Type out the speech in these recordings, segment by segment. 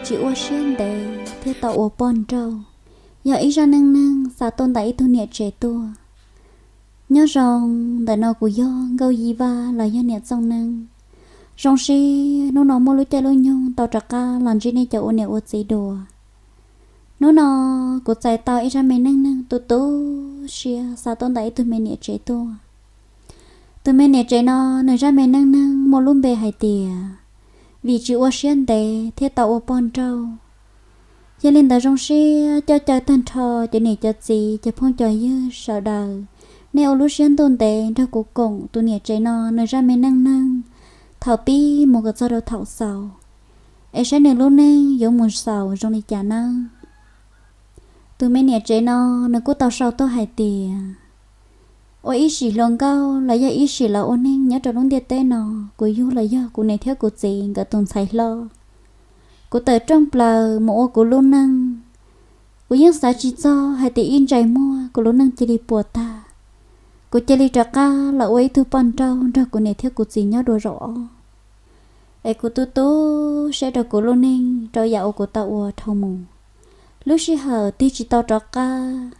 Tsis ua siab ntev thiaj tau ua poj nrauj, yog ib zaj neej neeg xa tuaj ntawm ib tug niam tsev tuaj. Nyob zoo, ntawm no kuv yog Nkauj Yij Vaj los yog niam Txooj Neeb. Zoo siab hnub no muaj lub caij lub nyoog tau rov qab los ntsib nej cov ua niam ua txiv dua. Hnub no kuv txais tau ib zaj me neej neeg tu tu siab xa tuaj ntawm ib tug me niam tsev tuaj. Tus me niam tsev no nws zaj me neej neeg muaj lub npe hais tias vim tsis ua siab ntev thiaj tau ua poj nrauj. Yog li ntawd zoo siab coj caw tag nrho cov niam cov txiv cov phooj cov ywg sawv daws, nej ua lub siab ntuj ntev nrog kuv koom tus niam tsev no nws zaj me neej neeg thaum pib mus kom txog rau thaum xaus, es saib nws lub neej yuav mus xaus zoo li cas nawb. Tus me niam tsev no nws kuj tau sau tuaj hais tias, ua ib sim hluas nkauj los yog ib sim los ua neej nyob rau lub ntiaj teb no, kuv yug los yog kuv niam thiab kuv txiv nkawd tus ntxhais hlob. Kuv tawm rooj plaws mus ua kuv lub neej. Kuv yeej xav tsis txog hais tias ib ntsais muag kuv lub neej cia li puas tag, kuv cia li rov qab los ua ib tug poj nrauj nrog kuv niam thiab kuv txiv nyob dua zaum ob. Es kuv tu tu siab rau kuv lub neej rau yam uas kuv tau ua dhau mus. Lub sij hawm tig tsis tau rov qab.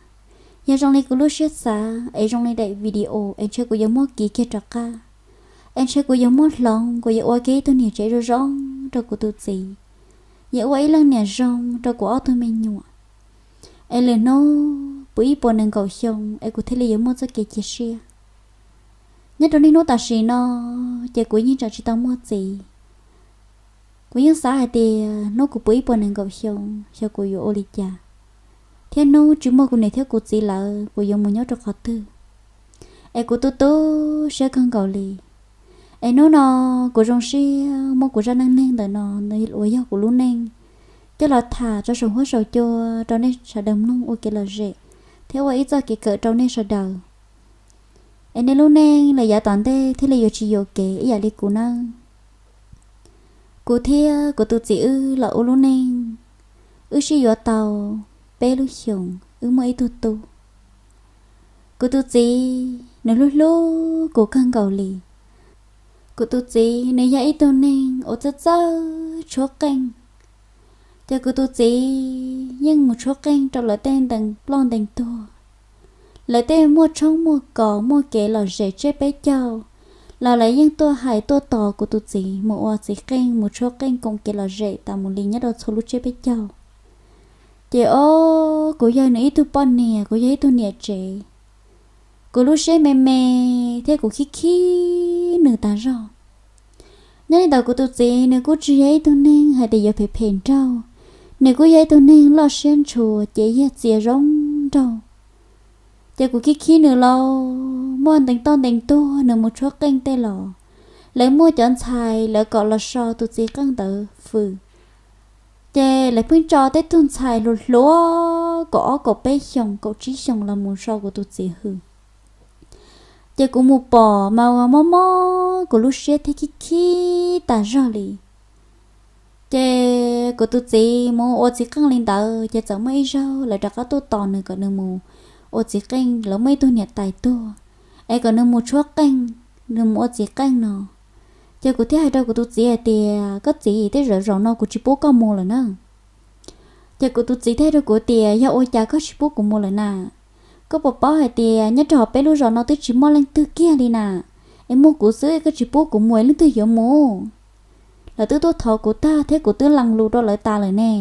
Yog zoo li kuv lub siab xav es zoo li daim video es ntshe kuv yuav muab kiv kiag rov qab, es ntshe kuv yuav muab hloov, kuv yuav ua kiag ib tug niam tsev zoo zoo rau kuv tus txiv, yuav ua ib leej niam zoo rau kuv ob tug me nyuam. Es lwm hnub puv ib puas nees nkaum xyoo es kuv thiaj li yuav muaj txoj kev cia siab. Nyob rau niaj hnub tam sim no ces kuv yeej tseem tsis tau muaj txiv. Kuv yeej xav hais tias hnub kuv puv ib puas nees nkaum xyoo, xyov kuv yuav ua li cas, thiab hnub tsis muaj kuv niam thiab kuv txiv lawm kuv yuav mus nyob rau qhov twg. Es kuv tu tu siab kawg nkaus li. Es hnub no kuv zoo siab muab kuv zaj neej neeg ntawm no uas yog kuv lub neej coj los tham rau saum huab saum cua rau nej sawv daws mloog ua kev lom zem thiab ua ib txoj kev kawm rau nej sawv daws. Es nej lub neej lawm yav tom ntej thiaj li yuav tsis yuam kev ib yam li kuv nawb. Kuv thiab kuv tus txiv wb los ua lub neej, wb sib yuav tau peb lub xyoos, wb muaj ib tug tub. Kuv tus txiv nws hlub hlub kuv kawg nkaus li. Kuv tus txiv nws yog ib tug neeg uas txawj txawj tshuab qeej. Ces kuv tus txiv yeej mus tshuab qeej rau lawv tej ntees ploj ntees tuag, lawv tej muaj tshoob muaj kos muaj kev lom zem tsiab peb caug, los lawv yeej tuaj hais tuaj tos kuv tus txiv mus ua txiv qeej mus tshuab qeej koom kev lom zem tas mus li nyob rau txhua lub tsiab peb caug. Ces ob, kuv yog nws ib tug poj niam, kuv yog ib tug niam tsev, kuv lub siab me me thiab kuv khib khib nws tas zog. Nyob li ntawd kuv tus txiv nws kuj tsis yog ib tug neeg hais tias yuav phem phem nraug, nws kuj yog ib tug neeg loj siab ntshua ces yog txias zoo nraug. Ces kuv khib khib nws lauj, muaj ntees toj ntees tuag nws mus tshuab qeej tej los, lawv muaj cov ntxhais lawv kom los so tus txiv qeej ntawd fws. Ces lawv pheej tso tej tug ntxhais hluas hluas kaum ob kaum peb xyoos kaum tsib xyoos los mus so kuv tus txiv hws. Ces kuv mus pom mas mob mob kuv lub siab thiab khib khib tas zog li. Ces kuv tus txiv mus ua txiv qeej li ntawd ces txawm muaj ib zaug lawv rov qab tuaj tos nws kom nws mus ua txiv qeej, lawv muaj ib tug niam tais tuag es kom nws mus tshuab qeej, nws mus ua txiv qeej no. Ces kuv thiaj hais rau kuv tus txiv hais tias, koj txiv, tej zaum zaum no kuv tsis pub koj mus lawm na. Ces kuv tus txiv thiaj hais rau kuv tias, yog ua cas koj tsis pub kuv mus lawm na? Koj puas paub hais tias nyob rau peb lub zos no twb tsis muaj leej twg kiag li na, es muaj kuv xwb koj tsis pub kuv mus es leej twg yuav mus? Lawv twb tuaj thov kuv tag thiab kuv twb lees lus rau lawv tas lawm ne.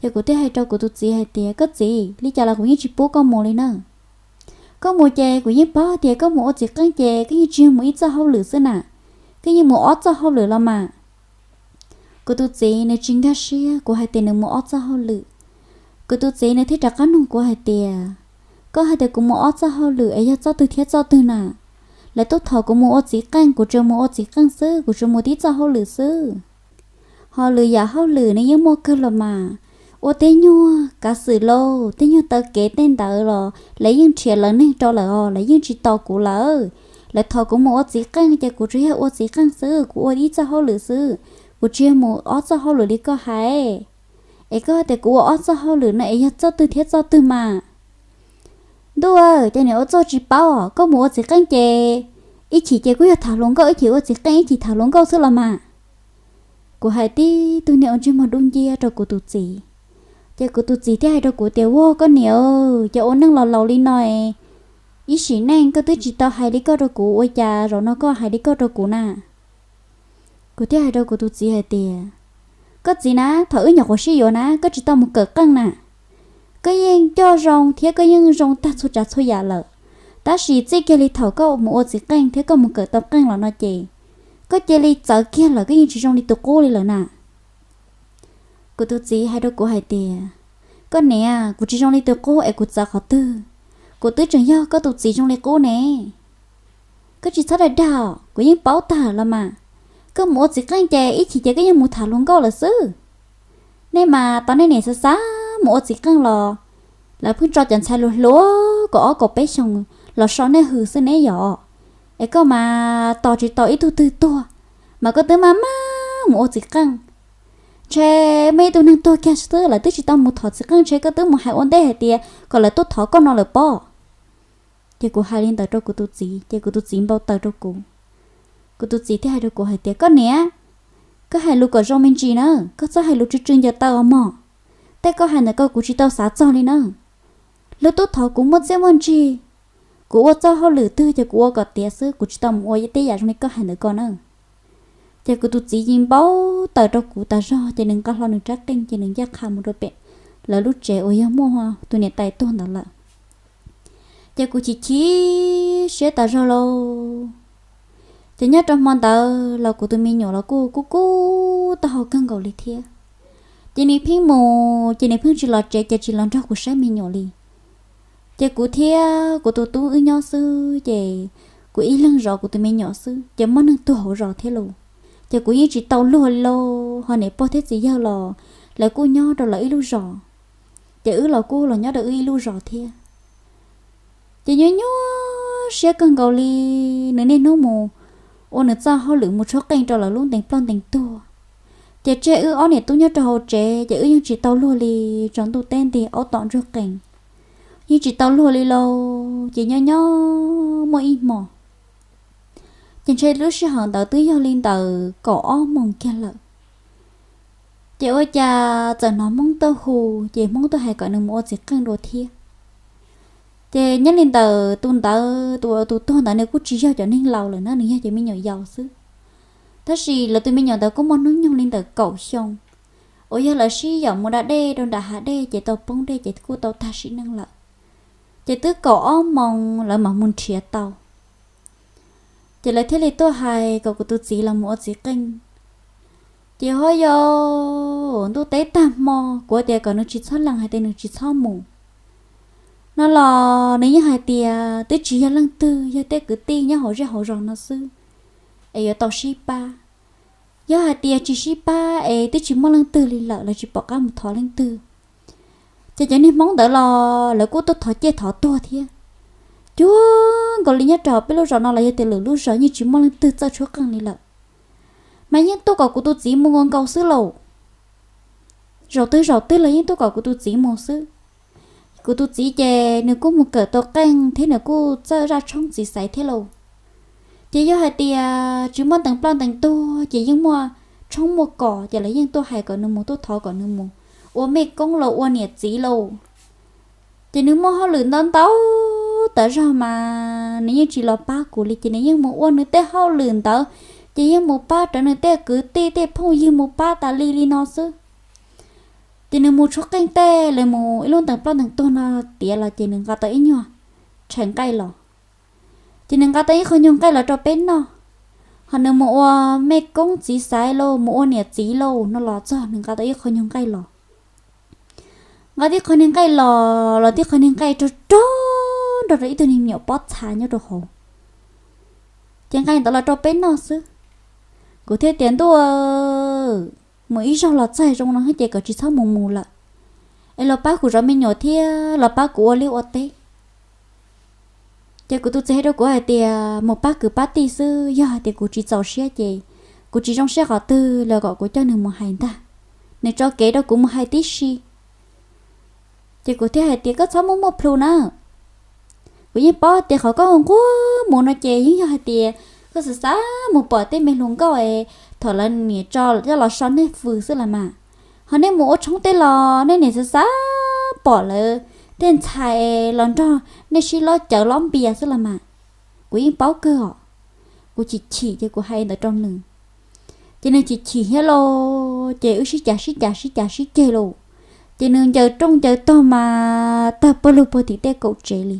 Ces kuv thiaj hais rau kuv tus txiv hais tias, koj txiv, li cas los kuv yeej tsis pub koj mus li na. Koj mus ces kuv yeej paub tias koj mus ua txiv qeej ces koj yeej tsis yog mus ib txoj hauj lwm xwb na, koj yeej mus ob txoj hauj lwm los mas. Kuv tus txiv nws tsis nkag siab kuv hais tias nws mus ob txoj hauj lwm. Kuv tus txiv nws thiaj rov qab nug kuv hais tias, koj hais tias kuv mus ob txoj hauj lwm es yog txoj twg thiab txoj twg na? Lawv tuaj thov kuv mus ua txiv qeej, kuv tsuas mus ua txiv qeej xwb, kuv tsuas mus tib txoj hauj lwm xwb. Ho lwm yam hauj lwm nws yeej muaj kawg los mas. Ua tej nyuag kav xwm lauj, tej nyuag taw kev tej ntawd los lawv yeej nrhiav lawv neeg rau lawm os, lawv yeej tsis tos kuv lawm. Lawv thov kuv mus ua txiv qeej ces kuv tsuas yog ua txiv qeej xwb, kuv ua ib txoj hauj lwm xwb, kuv tsis yog mus ob txoj hauj lwm li koj hais. Es koj tias kuv ua ob txoj hauj lwm no es yog txoj twg thiab txoj twg mas? Ntuj aw, ces niam ua txuj tsis paub os, koj mus ua txiv qeej ces ib chim ces kuj yog tham hluas nkauj, ib chim ua txiv qeej ib chim tham hluas nkauj xwb los mas. Kuv hais tib tug niag ua ntsej muag dub nciab rau kuv tus txiv, ces kuv tus txiv thiaj hais rau kuv tias, Ua koj niam, ces ua neej los laus li no es, ib sim neej koj twb tsis tau hais li koj rau kuv, ua cas zaum no koj hais li koj rau kuv na? Kuv thiaj hais rau kuv tus txiv hais tias, Koj txiv na, thaum wb nyuam qhuav sib yuav na, koj tsis tau mus kawm qeej na. Koj yeej coj zoo thiab koj yeej zoo tag txhua tsav txhua yam lawm, tab sis txij kiag li thaum koj mus ua txiv qeej thiab koj mus kawm tau qeej los no ces koj cia li txawv kiag lawm, koj yeej tsis zoo li tus qub li lawm na. Kuv tus txiv hais rau kuv hais tias, Koj niam, kuv tsis zoo li tus qub es kuv txawv qhov twg? Kuv twb tseem yog koj tus txiv zoo li qub ne. Koj tsis txhob dag dag, kuv yeej paub tag los mas. Koj mus ua txiv qeej ces ib chim ces koj yeej mus tham hluas nkauj lawm xwb. Nej mas tau nej niam xav xav mus ua txiv qeej los lawv pheej tso cov ntxhais hluas hluas kaum ob kaum peb xyoos los so nej hws xwb ne yom. Es koj mas tos tsis tau ib tug twg tuag, mas koj twb maj maj mus ua txiv qeej. Ntshe muaj ib tug neeg tuag kiag xwb lawv twb tsis tau mus thov txiv qeej, ntshe koj twb mus hais ua ntej hais tias kom lawv tuaj thov koj no lawm pob. Ces kuv hais li ntawd rau kuv tus txiv ces kuv tus txiv npau taws rau kuv. Kuv tus txiv thiaj hais rau kuv hais tias, Koj niam, koj hais lus kom zoo me ntsis na, koj txhob hais lus tsw tsw ncaws taw os mog. Tej koj hais ntawd ko kuv tsis tau xav txog li na. Lub tub thov kuv muaj txiaj muaj ntsig, kuv ua txoj hauj lwm twg ces kuv ua kom tiav xwb, kuv tsis tau mus ua tej yam zoo li koj hais ntawd ko na. Ces kuv tus txiv yeej npau taws rau kuv tas zog ces nws nqa hlo nws rab qeej ces nws ncaj qha mus rau pem lawv lub tsev uas yog muaj tus niam tais tuag ntawd lawm. Ces kuv chim chim siab tas zog lauj. Ces nyob rau hmo ntawd los kuv tus me nyuam los kuj kub kub taub hau kawg nkaus li thiab. Ces nws pheej mus ces nws pheej tsis los tsev ces tsis los nrog kuv saib me nyuam li. Ces kuv thiab kuv tus tub wb nyob xwb ces kuv ib leeg zov kuv tus me nyuam xwb ces muaj neeg tuag hauv zos thiab lauj. Ces kuv yeej tsis tau luag li lauj, ho niam pog thiab txiv yawg los lawv kuj nyob rau lawv ib lub zos, ces wb los kuj los nyob rau wb ib lub zos thiab. Ces nyuaj nyuaj siab kawg nkaus li, nws niaj hnub mus ua nws txoj hauj lwm mus tshuab qeej rau lawv lub ntees ploj ntees tuag. Ces tseg wb ob niam tub nyob rau hauv tsev ces wb yeej tsis tau luag li, tsaus ntuj teb nti aub tom ntsuag qees, yeej tsis tau luag li lauj. Ces nyob nyob muaj ib hmo, ces ntshe lub sij hawm ntawd twb yog li ntawm kaum ob moos kiag lawm. Ces ua cas txawm hnov Hmoob tuaj hu, ces Hmoob tuaj hais kom nws mus ua txiv qeej dua thiab. Ces nyob li ntawm tus ntawd, tus, tus tuag ntawd nws kuj tsis yog cov neeg laus lawm na, nws yog cov me nyuam yaus xwb. Tab sis lawv tus me nyuam ntawd kuj muaj hnub nyoog li ntawm kaum xyoo, uas yog lawv sib yaum mus da dej rau nram hav dej ces tau poob dej ces kuj tau tag sim neej lawm. Ces twb kaum ob moos lawv mam mus nrhiav tau. Ces lawv thiaj li tuaj hais kom kuv tus txiv los mus ua txiv qeej. Ces ho yau, ntuj teb tag hmo kuv tias kom nws tsis txhob lees hais tias nws tsis txhob mus no los nws yeej hais tias twb tsis yog leej twg, yog tej kwv tij nyob hauv zej hauv zos no xwb es yuav tau sib pab. Yog hais tias tsis sib pab es twb tsis muaj leej twg li lawm, lawv tsis pom qab mus thov leej twg. Ces cov niag Hmoob ntawd los lawv kuj tuaj thov ciaj thov tuag thiab. Cuag nkaus li nyob rau peb lub zos no los yog tias lwm lub zos yeej tsis muaj leej twg txawj tshuab qeej li lawm, mas yeej tuaj kom kuv tus txiv mus nkaus nkaus xwb lauj. Zaum twg zaum twg los yeej tuaj kom kuv tus txiv mus xwb. Kuv tus txiv ces nws kuj mus kawm tau qeej thiab nws kuj txawj zaj tshoob txiv xaiv thiab lauj. Ces yog hais tias tsis muaj ntees ploj ntees tuag ces yeej muaj tshoob muaj kos ces lawv yeej tuaj hais kom nws mus, tuaj thov kom nws mus ua mej koob los ua niam txiv lauj. Ces nws muaj hauj lwm ntau ntau tas zog mas nws yeej tsis los pab kuv li, ces nws yeej mus ua nws tej hauj lwm ntawd, ces yeej mus pab rawv nws tej kwv tij tej phooj ywg mus pab tas li li no xwb. Ces nws mus tshuab qeej tej, lawv mus ib lub ntees ploj ntees tuag no tiav los ces nws nqa tau ib nyuag tshais nqaij los. Ces nws nqa tau ib qho nyuag nqaij los rau peb noj. Ho nws mus ua mej koob txiv xaiv lauj, mus ua niam txiv lauj no los txog nws nqa tau ib qho nyuag nqaij los. Nqa tib qho niag nqaij los, los tib qho niag nqaij rog rog nrog rau ib tug niag me nyuam pob txha nyob rau hauv. Ces nqaij ntawd los rau peb noj xwb. Kuv thiaj tias, Ntuj, mus ib zaug los txog zoo no ces kom tsis txhob mus mus lawm, es los pab kuv zov me nyuam thiab los pab kuv ua liaj ua teb. Ces kuv tus txiv hais rau kuv hais tias mus pab kwv pab tij xwb, yog hais tias kuv tsis txaus siab ces kuv tsis zoo siab qhov twg los kom kuv coj nws mus hais ntag, nws tso kev rau kuv mus hais tib si. Ces kuv thiaj hais tias, Koj txhob muaj muaj plhu na. Kuv yeej paub tias qhov koj nquag mus no ces yeej yog hais tias koj xav xav mus pom tej me hluas nkauj es thaum lawv niam tso coj los so nej fws xwb los mas. Ho nej mus ua tshoob tej los nej niam xav xav pom lawv tej ntxhais los nrog nej sib lob cawv lob npias xwb los mas. Kuv yeej paub kawg os. Kuv chim chim ces kuv hais ntawd rau nws. Ces nws chim chim thiab lauj, ces wb sib cav sib cav sib cav sib ceg lauj. Ces nws ncaws rooj ncaws tog mas tawg pawg lug puag tim tej kaum tsev li.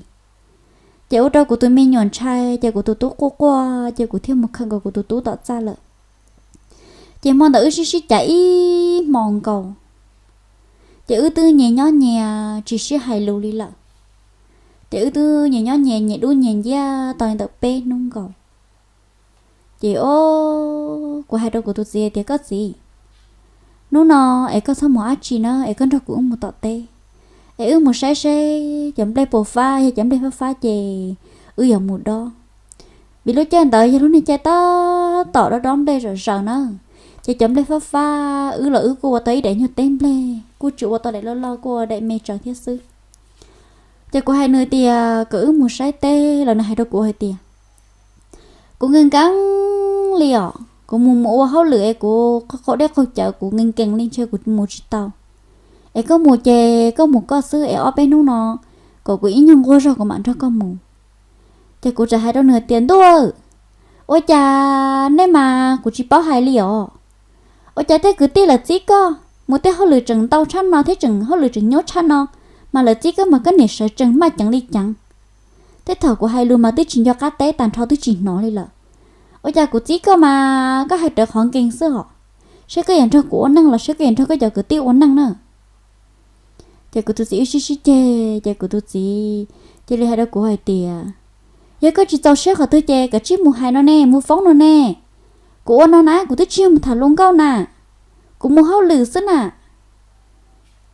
Ces ua rau kuv tus me nyuam ntshai, ces kuv tus tub quaj quaj, ces kuv thiaj mus khawm nkaus kuv tus tub tom txaj lawm. Ces hmo ntawd wb sib sib cav ib hmo nkaus, ces wb twb nyias nyob nyias tsis sib hais lus li lawm. Ces wb twb nyias nyob nyias nyias dub nyias nciab tau li ntawm peb hnub nkaus. Ces o, kuv hais rau kuv tus txiv tias, koj txiv, hnub no es koj txhob mus dab tsi na, es koj nrog kuv wb mus tom teb, es wb mus saib seb cov nplej puas fab, yog cov nplej fab fab ces wb yuav mus dob. Vim lub caij ntawd yog lub niag caij tab tom dob dob nplej zom zaws na, ces cov nplej fab fab, wb los wb kuj ua tau ib daim nyuag teb nplej, kuj tsis ua tau daim loj loj, kuj ua daim me tsawv thiab xwb. Ces kuv hais nws tias kom wb mus saib teb los nws hais rau kuv hais tias, kuv nkees nkees li os, kuv mus mus ua hauj lwm es kuv qaug dej qaug cawv, kuv nkees nkees li ntshe kuv mus tsis tau. Es koj mus ces koj mus koj xwb, es ob peb hnub no kom kuv ib nyuag nquag zog kuv mam nrog koj mus. Ces kuv txawm hais rau nws tias, ntuj, ua cas nej mas kuv tsis paub hais li os. Ua cas tej kwv tij lawv txib koj mus tej hauj lwm tseem ntau tshaj no thiab tseem hauj lwm tseem nyuaj tshaj no, mas lawv txib koj mas koj niam sawv tsees maj ceev li ceev. Tej thaum kuv hais lus mas twb tsis nco qab teb, tag nrho twb tsis hnov li lawm. Ua cas kuv txib koj mas koj hais rawv qhov nkees xwb os. Seb koj yuav nrog kuv ua neej los seb koj yuav nrog koj cov kwv tij ua neej na. Ces kuv tus txiv wb sib sib ceg, ces kuv tus txiv cia li hais rau kuv hais tias, yog koj tsis txaus siab qhov twg ces koj cia li mus hais no ne, mus foob no ne. Kuv ua no na, kuv twb tsis yog mus tham hluas nkauj na, kuv mus hauj lwm xwb na.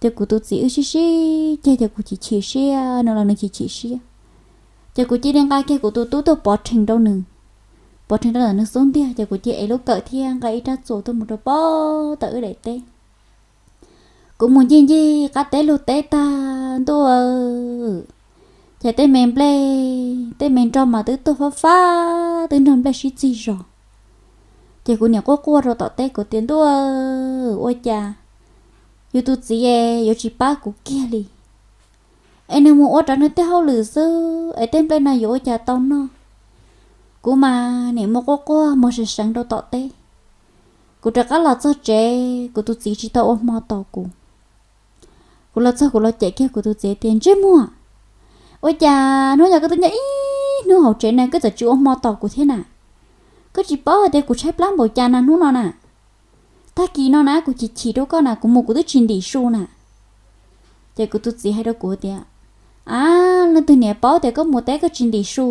Ces kuv tus txiv wb sib sib ceg, ces kuv chim chim siab, nws los nws chim chim siab. Ces kuv cia li nqa kiag kuv tus tub tuaj pov rhees rau nws, pov rhees rau ntawm nws xub ntiag, ces kuv cia li ev lub kawm thiab nqa ib rab txuas tuaj mus rau pem tom wb daim teb. Kuv mus ncig ncig qab teb luag teb tag ntuj, ces tej me nplej tej me nroj mas twb tuag fab fab, twb nrog nplej sib txig zos. Ces kuv niam quaj quaj rau tom teb, kuv tias, ntuj, ua cas yus tus txiv yuav tsis pab kuv kiag li, es nws mus ua raws nws tej hauj lwm xwb, es tej nplej no yuav ua cas tau noj. Kuv mas niam mus quaj quaj mus seev seev rau tom teb. Kuv rov qab los txog tsev, kuv tus txiv tsis tau ua hmo tos kuv. Kuv los txog kuv los cem kiag kuv tus txiv tias, ntsej muag, ua cas hnub no koj twb nyob ib hnub hauv tsev na koj txawm tsis ua hmo tos kuv thiab na? Koj tsis paub hais tias kuv tshaib plab npaum cas na hnub no na? Tag kis no na kuv chim chim rau koj na, kuv mus kuv twb tsis ntim su na. Ces kuv tus txiv hais rau kuv tias, a, leej twg niam paub tias koj mus teb koj tsis ntim su,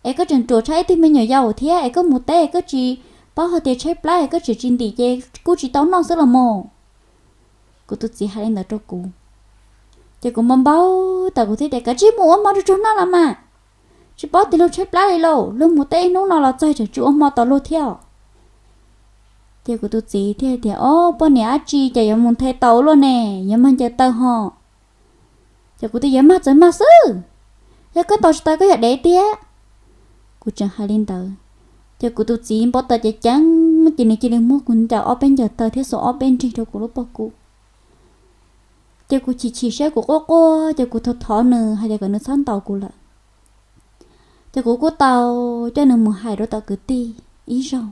es koj tseem ruam tshaj ib tug me nyuam yaus thiab, es koj mus teb koj tsis paub hais tias tshaib plab es koj tseem tsis ntim ces kuj tsis tau noj xwb los mas. Kuv tus txiv hais li ntawd rau kuv, ces kuv npau npau taws, kuv thiaj tias, kav tsij mus ua hmo rau luag noj los mas, tsis paub tias luag tshaib plab li lauj, luag mus teb ib hnub no los txog tseem tsis ua hmo tos luag thiab. Ces kuv tus txiv thiaj tias, o, poj niam dab tsi ces yuav mus nthe taus luaj ne, yuav mag ncaws taw ho. Ces kuv tias, yuav mag txawm mag xwb, yog koj ntaus tsis tau koj yog dev tiag. Kuv tseem hais li ntawd, ces kuv tus txiv npau taws ceev ceev, ces nws cia li muab kuv ncaws ob peb ncaws taw thiab xuas ob peb nrig rau kuv lub pob kub. Ces kuv chim chim siab, kuv quaj quaj, ces kuv thov thov nws hais tias kom nws txhob ntaus kuv lawm. Ces kuv kuj tau coj nws mus hais rau tom kwv tij ib zaug.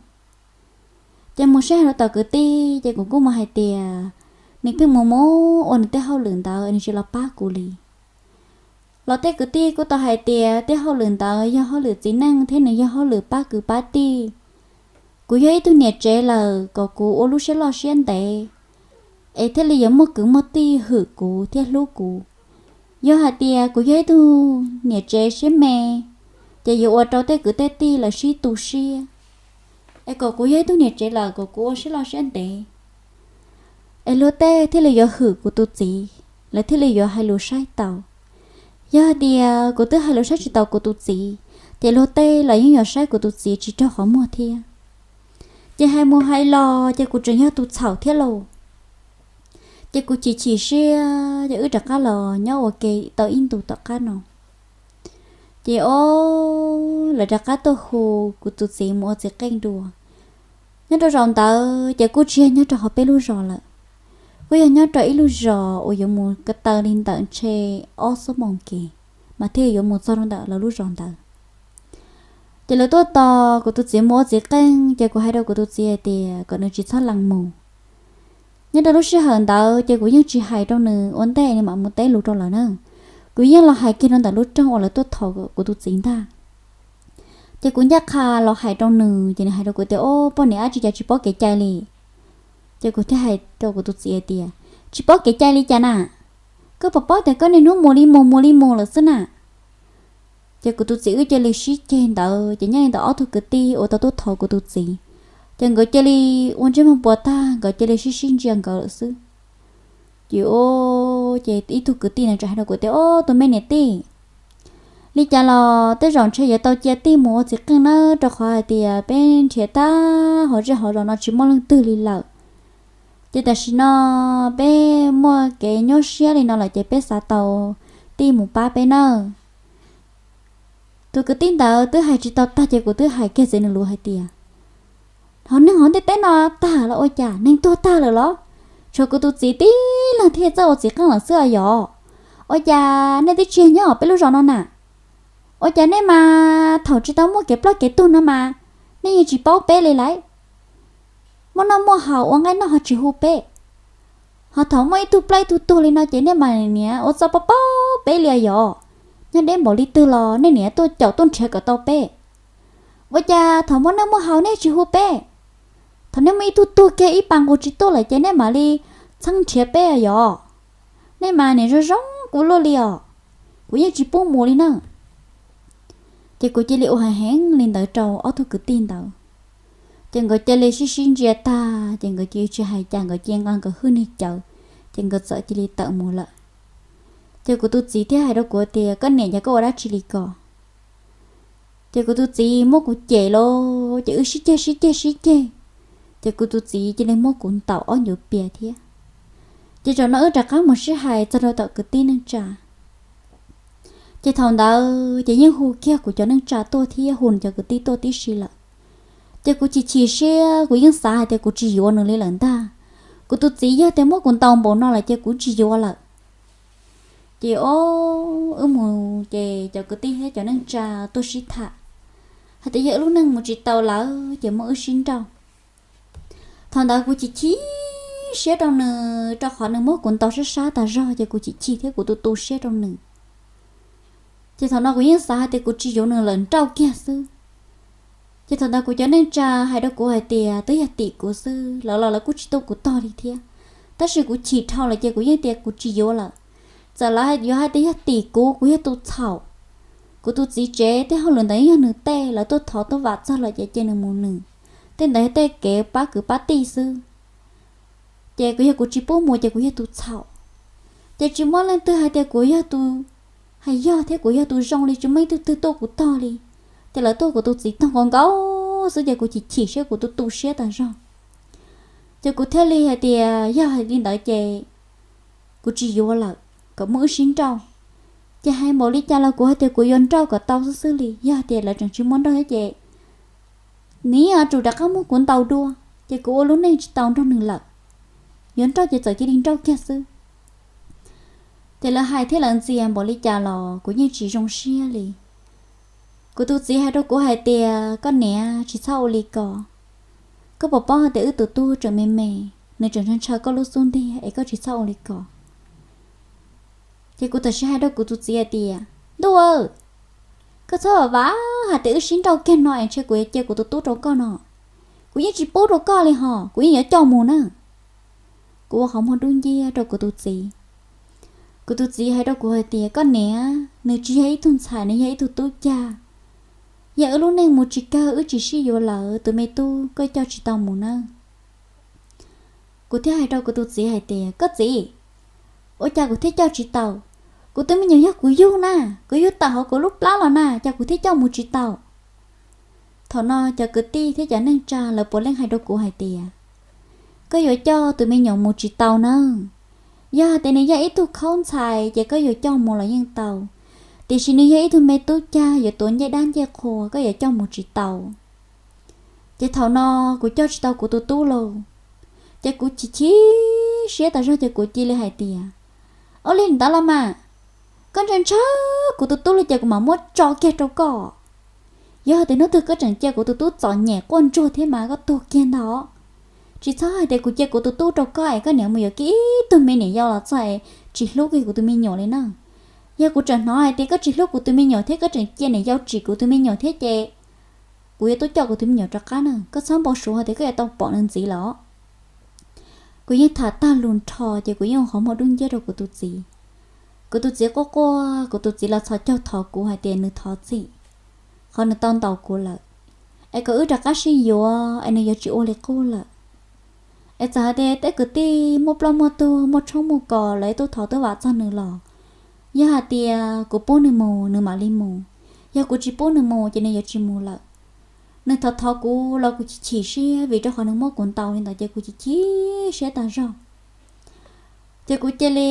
Ces mus sib hais rau tom kwv tij, ces kuv kuj mus hais tias, nws twb mus mus ua nws tej hauj lwm ntawd, nws tsis los pab kuv li. Los tej kwv tij kuj tau hais tias tej hauj lwm ntawd yog hauj lwm txiv neej thiab nws yog hauj lwm pab kwv pab tij. Kuv yog ib tug niam tsev lawm, kom kuv ua lub siab loj siab ntev, es thiaj li yuav muaj kwv muaj tij hwm kuv thiab hlub kuv. Yog hais tias kuv yog ib tug niam tsev siab me, ces yuav ua rau tej kwv tej tij lawv sib tu siab. Es kom kuv yog ib tug niam tsev lawm, kom kuv ua siab loj siab ntev, es luag tej thiaj li yuav hwm kuv tus txiv, lawv thiaj li yuav hais lus saib taus. Yog hais tias kuv twb hais lus saib tsis taus kuv tus txiv, ces luag tej los yeej yuav saib kuv tus txiv tsis raug qhov muag thiab. Ces hais mus hais los ces kuv tseem yog tus txhaum thiab lauj. Ces kuv chim chim siab, ces wb rov qab los nyob ua ke tau ib ntus tom qab no. Ces o, lawv rov qab tuaj hu kuv tus txiv mus ua txiv qeej dua. Nyob rau zaum ntawd ces kuj tsis yog nyob rau hauv peb lub zos lawm, kuj yog nyob rau ib lub zos uas yuav mus ko taw li ntawm ntshe ob xuab moos kev mas thiaj yuav mus txog rau ntawm lawv lub zos ntawd. Ces lawv tuaj tos kuv tus txiv mus ua txiv qeej, ces kuv hais rau kuv tus txiv hais tias kom nws tsis txhob lees mus. Nyob rau lub sij hawm ntawd ces kuv yeej tsis hais rau nws ua ntej nws mam mus teb lus rau lawv na. Kuv yeej los hais kiag rau ntawm lub rooj uas lawv tuaj thov kuv tus txiv ntag. Ces kuv ncaj qha los hais rau nws, ces nws hais rau kuv tias, Ob, poj niam dab tsi cas tsis paub kev cai li? Ces kuv thiaj hais rau kuv tus txiv hais tias, Tsis paub kev cai li cas na? Koj puas paub tias koj niaj hnub mus li mus mus li mus lawm xwb na? Ces kuv tus txiv wb cia li sib ceg ntawd, ces nyob li ntawd ob tug kwv tij uas tau tuaj thov kuv tus txiv, ces nkawd cia li ua ntsej muag puas tag, nkawd cia li sib sib ntsia nkawd lawm xwb. Ces, ces ib tug kwv tij na txawm hais rau kuv tias, Ob, tus me niam tij, li cas los tej zaum ntshe yuav tau cia tij mus ua txiv qeej na, rau qhov hais tias peb nrhiav tag hauv zej hauv zos no tsis muaj leej twg li lawm. Ces tam sim no peb muaj kev nyuaj siab li no lawm ces peb xav tau tij mus pab peb nawb. Tus kwv tij ntawd twb hais tsis tau tag ces kuv twb hais kiag txiv nws lus hais tias, Hauv neeg hauv ntiaj teb no tag los ua cas neeg tuag tag lawm los? Tshuav kuv tus txiv tib leeg thiaj txawj ua txiv qeej lawm xwb os yom. Ua cas nej twb tsis nyob peb lub zos no na? Ua cas nej mas thaum tsis tau muaj kev ploj kev tuag no mas nej yeej tsis paub peb li lauj? Muaj noj muaj haus ua nqaij noj ho tsis hu peb, ho thaum muaj ib tug ploj ib tug tuag li no ces nej mas niam ua txoj paub paub peb li os yom. Nyob deb npaum li twg los nej niam tuaj caum tuaj nrhiav kom tau peb. Ua cas thaum muaj noj muaj haus nej tsis hu peb? Thaum nej muaj ib tug tuag kiag ib pas nqus tsis tuaj lawm ces nej mam li txheeb nrhiav peb os yom. Nej mas niam zoo zoo kuv luaj li os, kuv yeej tsis pub mus li na. Ces kuv cia li ua heev heev li ntawd rau ob tug kwv tij ntawd. Ces nkawd cia li sib sib ntsia tag ces nkawd cia li tsis hais cas, nkawd cia li nqa nkawd hwj niag cawv, ces nkawd txawm cia li tawm mus lawm. Ces kuv tus txiv thiaj hais rau kuv tias, Koj niam, cas koj ua dab tsi li ko? Ces kuv tus txiv muab kuv cem lauj, ces wb sib ceg sib ceg sib ceg, ces kuv tus txiv cia li muab kuv ntaus ob ncuav pias thiab. Ces zaum no wb rov qab mus sib hais txog rau tom kwv tij neej tsa. Ces thaum ntawd ces yeej hu kiag kuv cov neej tsa tuaj thiab hu nws cov kwv tij tuaj tib si lawm. Ces kuv chim chim siab, kuv yeej xav hais tias kuv tsis yuav nws li lawm ntag. Kuv tus txiv yog tias muab kuv ntaus npaum no lawm ces kuv tsis yuav lawm. Ces o, wb mus ces cov kwv tij thiab cov neej tsa tuaj sib tham hais tias yog wb lub neej mus tsis tau lawm ces muab wb sib nrauj. Thaum ntawd kuv chim chim siab rau nws rau qhov nws muab kuv ntaus sab sab tas zog ces kuv chim chim thiab kuv tu tu siab rau nws. Ces thaum no kuv yeej xav hais tias kuv tsis yuav nws lawm nrauj kiag xwb. Ces thaum ntawd kuv cov neej tsa hais rau kuv hais tias twb yog tim kuv xwb, lawv los lawv kuj tsis tu kuv tog li thiab. Tab sis kuv chim dhau lawm ces kuv yeej tias kuv tsis yuav lawm. Txawm lawv yuav hais tias yog tim kuv, kuv yog tus txhaum. Kuv tus txiv tsev tej hauj lwm ntawd yog nws tej, lawv tuaj thov tuaj vam txog lawm ces cia nws mus nws. Tej ntawd yog tej kev pab kwv pab tij xwb. Ces kuv yog kuv tsis pub mus ces kuv yog tus txhaum. Ces tsis muaj leej twg hais tias kuv yog tus hais yog thiab kuv yog tus zoo li, tsis muaj ib tug twg tuaj kuv tog li. Ces lawv tuaj kuv tus txiv tog nkaus nkaus xwb ces kuv chim chim siab kuv tu tu siab tas zog. Ces kuv thiaj li hais tias yog hais li ntawd ces kuv tsis yuav lawm, kom muab wb sib nrauj. Ces hais npaum li cas los kuv hais tias kuv yuav nrauj kom tau xwb xwb li, yog hais tias lawv tseem tsis muab nrauj thiab ces nws yuav tsum rov qab muab kuv ntaus dua, ces kuv ua lub neej tsis tau nrog nws lawm. Yuav nrauj ces txawm cia li nrauj kiag xwb. Ces lawv hais thiab lawv ntxias npaum li cas los kuv yeej tsis zoo siab li. Kuv tus txiv hais rau kuv hais tias koj niam, tsis txhob ua li ko. Koj puas paub hais tias wb tus tub tseem me me, nws tseem ntshaw ntshaw koj lub xub ntiag es koj tsis txhob ua li ko. Ces kuv tam sim hais rau kuv tus txiv hais tias ntuj aw, koj txhob vam vam hais tias wb sib nrauj kiag no es ntshe kuv yuav cia kuv tus tub rau koj no. Kuv yeej tsis pub rau koj li hos, kuv yeej yuav coj mus na. Kuv ua qhov muag dub nciab rau kuv tus txiv. Kuv tus txiv hais rau kuv hais tias koj niam, nws tsis yog ib tug ntxhais, nws yog ib tug tub cag. Yog wb lub neej mus tsis kawg, wb tsis sib yuav lawm, tus me tub koj coj tsis tau mus nawb. Kuv thiaj hais rau kuv tus txiv hais tias koj txiv, ua cas kuv thiaj coj tsis tau? Kuv tus me nyuam yog kuv yug na, kuv yug tawm hauv kuv lub plab los na, cas kuv thiaj coj mus tsis tau? Thaum no cov kwv tij thiab cov neej tsa lawv puav leej hais rau kuv hais tias koj yuav coj tus me nyuam mus tsis tau nawb. Yog hais tias nws yog ib tug khaub ntxhais ces koj yuav coj mus los yeej tau, tiam sis nws yog ib tug me tub cag yuav tuav ncej dab ncej qhua, koj yuav coj mus tsis tau. Ces thaum no kuv coj tsis tau kuv tus tub lauj, ces kuv chim chim siab tas zog ces kuv cia li hais tias, Ua li ntawd los mas, koj ntshaw ntshaw kuv tus tub li ces kuv mam muab tso kiag rau koj. Yog hais tias hnub twg koj tseem cia kuv tus tub txom nyem quaj ntsuag thiab mas koj tuag kiag ntag. Tsis txhob hais tias kuv cia kuv tus tub rau koj es koj niam mus yuav kiag ib tug me niam yau los txog es tsis hlub kiag kuv tus me nyuam li na. Yog kuv tseem hnov hais tias koj tsis hlub kuv tus me nyuam thiab koj tseem cia niam yau tsim kuv tus me nyuam thiab ces kuv yuav tuaj coj kuv tus me nyuam rov qab na, koj txhob npau suav hais tias koj yuav tau pom nws ntxiv los. Kuv yeej tham tag lus nrho ces kuv yeej ua qhov muag dub nciab rau kuv tus txiv. Kuv tus txiv quaj quaj, kuv tus txiv los txhos caug thov kuv hais tias nws thov txim qhov nws tau ntaus kuv lawm, es kom wb rov qab sib yuav es nws yuav tsis ua li qub lawm. Es txawm hais tias tej kwv tij muaj ploj muaj tuag, muaj tshoob muaj kos lawv tuaj thov tuaj vam txog nws los, yog hais tias kuv pub nws mus nws mam li mus, yog kuv tsis pub nws mus ces nws yuav tsis mus lawm. Nws thov thov kuv los kuv chim chim siab vim rau qhov nws muab kuv ntaus li ntawd ces kuv chim chim siab tas zog. Ces kuv cia li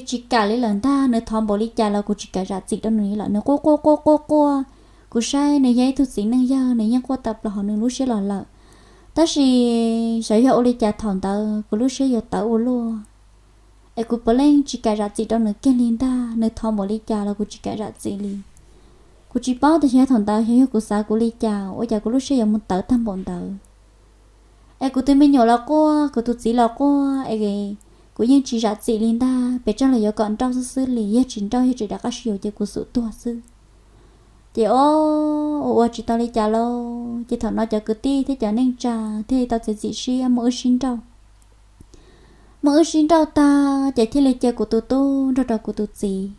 tsis kam li lawm ntag, nws thov npaum li cas los kuv tsis kam zam txim rau nws li lawm. Nws quaj quaj quaj quaj quaj, kuv saib nws yog ib tug txiv neej yawg, nws yeej quaj tawm plaws hauv nws lub siab los lawm. Tab sis xyov yog ua li cas thaum ntawd kuv lub siab yuav tawv ua luaj, es kuv puav leej tsis kam zam txim rau nws kiag li ntag. Nws thov npaum li cas los kuv tsis kam zam txim li. Kuv tsis paub tias xyov thaum ntawd xyov yog kuv xav kuv li cas ua cas kuv lub siab yuav mus tawv tag npaum ntawd. Es kuv tus me nyuam los quaj, kuv tus txiv los quaj, es kuv yeej tsis zam txim li ntag. Pes tsawg los yuav kom nrauj xwb xwb li, yog tsis nrauj yog tsis rov qab sib yuav ces kuv xum tuag xwb. Ces o, ua ua tsis tau li cas lauj, ces thaum no cov kwv tij thiab cov neej tsa thiaj li tau txiav txim siab muab wb sib nrauj. Muab wb sib nrauj tag ces thiaj li cia kuv tus tub nrog rau kuv tus txiv.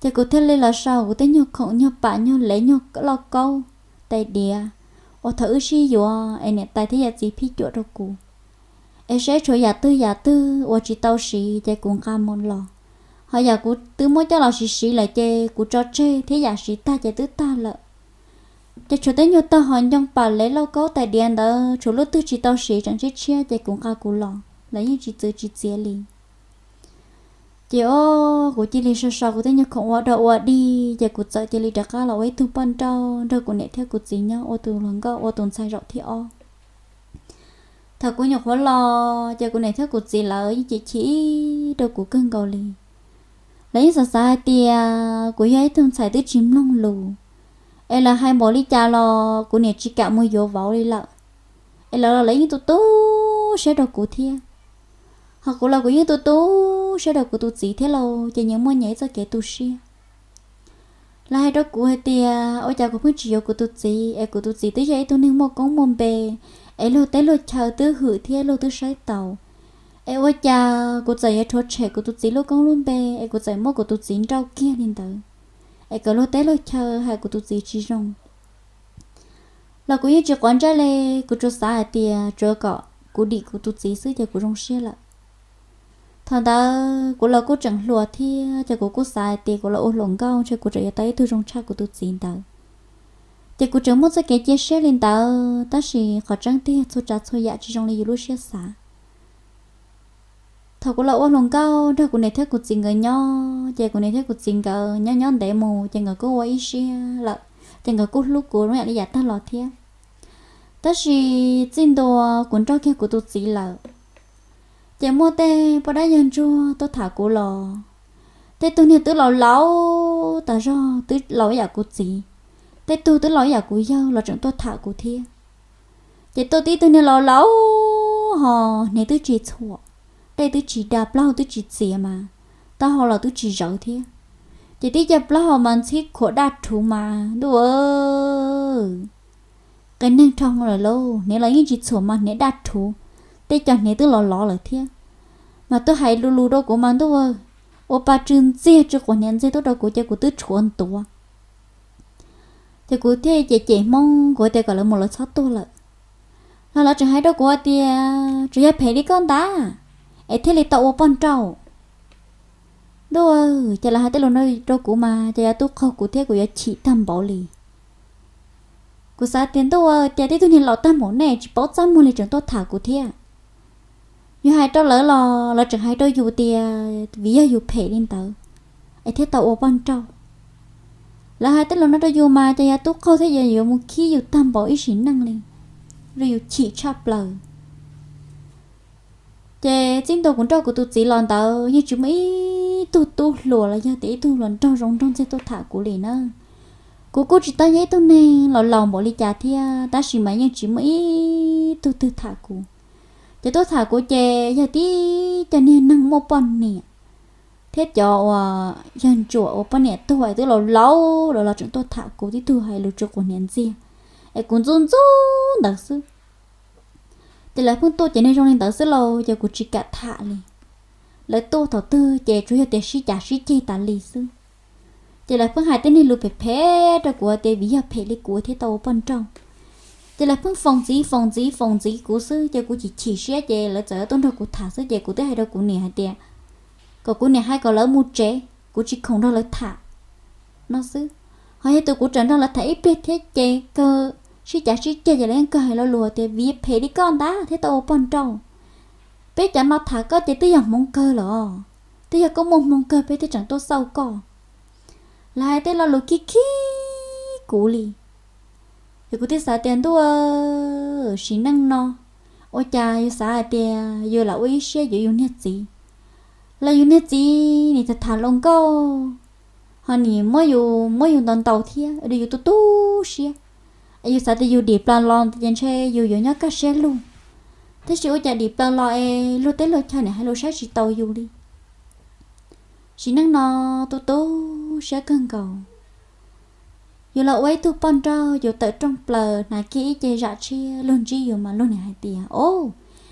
Ces kuv thiaj li los sau kuv tej nyuag khoom nyuag pam nyuag lev nyuag lauj kaub tais diav uas thaum wb sib yuav es niam tais thiab yawm txiv phij cuam rau kuv, es seb tshuav yam twg yam twg uas tsis tau siv ces kuv nqa mus los, ho yam kuv twb muab coj los siv siv lawm ces kuv tso tseg thiab yam siv tag ces twb tag lawm. Ces tshuav tej nyuag tag hom ncoo pam lev lauj kaub tais diav ntawd tshuav lub twg tsis tau siv tseem tshiab tshiab ces kuv nqa kuv los, lawv yeej tsis txwv tsis txiav li. Ces o, kuv cia li sau sau kuv tej nyuag khoom ua dog ua dig ces kuv txawm cia li rov qab los ua ib tug poj nrauj nrog kuv niam thiab kuv txiv nyob ua tus hluas nkauj ua tus ntxhais zaum thib ob. Thaum kuv nyuam qhuav los ces kuv niam thiab kuv txiv lawv yeej chim chim rau kuv kawg nkaus li. Lawv yeej xav xav hais tias kuv yog ib tug ntxhais twb tsis mloog lus, es lawv hais npaum li cas los kuv niam tsis kam mus yuav vauv li lawm. Es lawv los lawv yeej tu tu siab rau kuv thiab, ho kuv los kuv yeej tu tu siab rau kuv tus txiv thiab lauj, ces nyias muaj nyias ib txoj kev tu siab. Lawv hais rau kuv hais tias ua cas kuv pheej tsis yuav kuv tus txiv, es kuv tus txiv twb yog ib tug neeg muaj koob muaj npe, es luag teb luag chaw twb hwm thiab luag twb saib taus, es ua cas kuv txawm yuav rhuav tshem kuv tus txiv lub koob lub npe, es kuv txawm muab kuv tus txiv nrauj kiag li ntawd, es kom luag teb luag chaw hais kuv tus txiv tsis zoo. Los kuv yeej tsis quav ntsej li, kuv tsuas xav hais tias tsuav kom kuv dim kuv tus txiv xwb ces kuv zoo siab lawm. Thaum ntawd kuv los kuj tseem hluas thiab ces kuv kuj xav hais tias kuv los ua hluas nkauj ntshe kuv tseem yuav tau ib tug zoo tshaj kuv tus txiv ntawd. Ces kuv tseem muaj txoj kev cia siab li ntawd, tab sis qhov tseeb tiag txhua tsav txhua yam tsis zoo li yus lub siab xav. Thaum kuv los ua hluas nkauj nrog kuv niam thiab kuv txiv nkawd nyob, ces kuv niam thiab kuv txiv nkawd nyob nyob ntev mus ces nkawd kuj ua ib siab lawm, ces nkawd kuj hlub kuv zoo yam li yav tag los thiab. Tab sis txij ntua kuv nrauj kiag kuv tus txiv lawm, ces muaj tej poj dab yawg ntsuag tuaj tham kuv los, tej tug niag twb laus laus tas zog twb laus ib yam kuv txiv, tej tug twb laus ib yam kuv yawg los tseem tuaj tham kuv thiab. Ces tuaj tib tug niag laus laus ho hnev twb tsis txhuam, dej twb tsis da, plaub hau twb tsis txias mas taub hau los twb tsis zawv thiab. Ces tib co plaub hau mas ntxhib khuam daj rhuv mas ntuj, qias neeg dhau lawm lauj, hnev los yeej tsis txhuam mas hnev daj rhuv, tej co hnev twb los lov lawm thiab. Mas tuaj hais lus lus rau kuv mas ntuj, ua pa tsw ntxiag tsw quav hniav ntxiag tuaj rau kuv ces kuv twb tshuav ntuav. Ces kuv thiaj cem cem Hmoob, kuv tias kom lawv mus lawv txhob tuaj lawm. Los lawv tseem hais rau kuv hais tias tsuas yog phem li koj ntag es thiaj li tau ua poj nrauj. Ntuj, ces lawv hais tej lus no rau kuv mas ces yuav tub qaug kuv thiab kuv yuav chim tag npaum li. Kuv xav tias ntuj, ces tib tug niag laus tag npaum nej tsis paub txaj muag li tseem tuaj tham kuv thiab. Yus hais rau lawv los lawv tseem hais rau yus tias vim yog yus phem li ntawd es thiaj tau ua poj nrauj. Lawv hais tej lus no rau yus mas ces yuav tub qaug thiab yuav mus khib yus tag npaum ib sim neej li. rau yus chim tshaj plaws. Ces txij ntua kuv nrauj kuv tus txiv los ntawd yeej tsis muaj ib tug tub hluas los yog tias ib tug hluas nraug zoo nraug ntxiag tuaj tham kuv li na. Kuv kuj tsis tau yog ib tug neeg laus laus npaum li cas thiab, tab sis mas yeej tsis muaj ib tug twg tham kuv. Ces tuaj tham kuv ces yog tib cov niag neeg muaj poj niam thiab cov uas yog ntsuam uas poj niam tuag es twb laus laus los los tseem tuaj tham kuv, tib tug hais lus tsis quas hniav ntxiag, es kuv ntxub ntxub ntawd xwb. Ces lawv pheej tuaj ces neeg zoo li ntawd xwb lauj, ces kuv tsis kam tham li. Lawv tuaj thaum twg ces tsuas yog tias sib cav sib ceg tas li xwb. Ces lawv pheej hais tej niag lus phem phem rau kuv tias vim yog phem li kuv thiaj tau ua poj nrauj. Ces lawv pheej foom ntxiv foom ntxiv foom ntxiv kuv xwb, ces kuv chim chim siab ces lawv txawm tuaj nrog kuv tham xwb, ces kuv twb hais rau kuv niam hais tias kom kuv niam hais kom lawv mus tsev, kuv tsis khoom nrog lawv tham no xwb. Ho yog tus kuv tseem nrog lawv tham ib pliag thiab ces kawg sib cav sib ceg ces lawv yeej kawg hais lo lus tias vim phem li koj ntag thiaj tau ua poj nrauj. Peb cov no tham koj ces twb yog hmoov kawg los, twb yog koj muaj hmoo kawg peb thiaj tseem tuaj xauj koj. Lawv hais tej lo lus khib khib kuv li. Ces kuv thiaj xav tias ntuj, sim neej no ua cas yus xav hais tias yus lam ua ib siab yuav yus niag txiv, los yus niag txiv nim tham tham hluas nkauj, ho nim muab yus muab yus ntaus ntaus thiab ua rau yus tu tu siab. Es yus xav tias yus dim plaws los ces ntshe yus yuav nyob kaj siab lug, tab sis ua cas dim plaws los es luag teb luag chaw nim hais lus saib tsis taus yus li. Sim neej no tu tu siab kawg nkaus. Yus los ua ib tug poj nrauj, yus tawm rooj plaws hnav kiag ib ce zam tshiab, luag ntsib yus mas luag nim hais tias, o,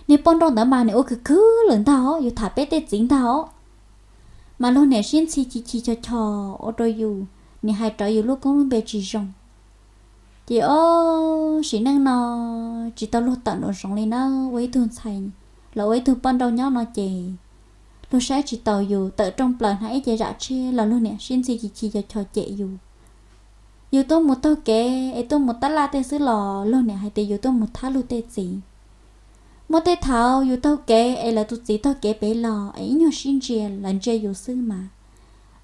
niag poj nrauj ntawd mas nim ua khwv khwv lawm ntag os, yus tham peb tej txiv ntag os. Mas luag nim sib ntxhi chis chis chos chos ua rau yus nim hais rov yus lub koob lub npe tsis zoo. Ces o, sim neej no tsis tau luag tawm nraum zoov li na, ua ib tug ntxhais los ua ib tug poj nrauj nyob no ces luag saib tsis taus yus, tawm rooj plaws hnav ib ce zam tshiab los luag nim sib ntxhi chis chis chos chos cem yus. Yus tuaj mus taug kev es tuaj mus tab laj tej xwb los luag nim hais tias yus tuaj mus thab luag tej txiv. Muaj tej thaum yus taug kev es lawv tus txiv taug kev pem los es ib nyuag sib ntsia lawv ntsia yus xwb mas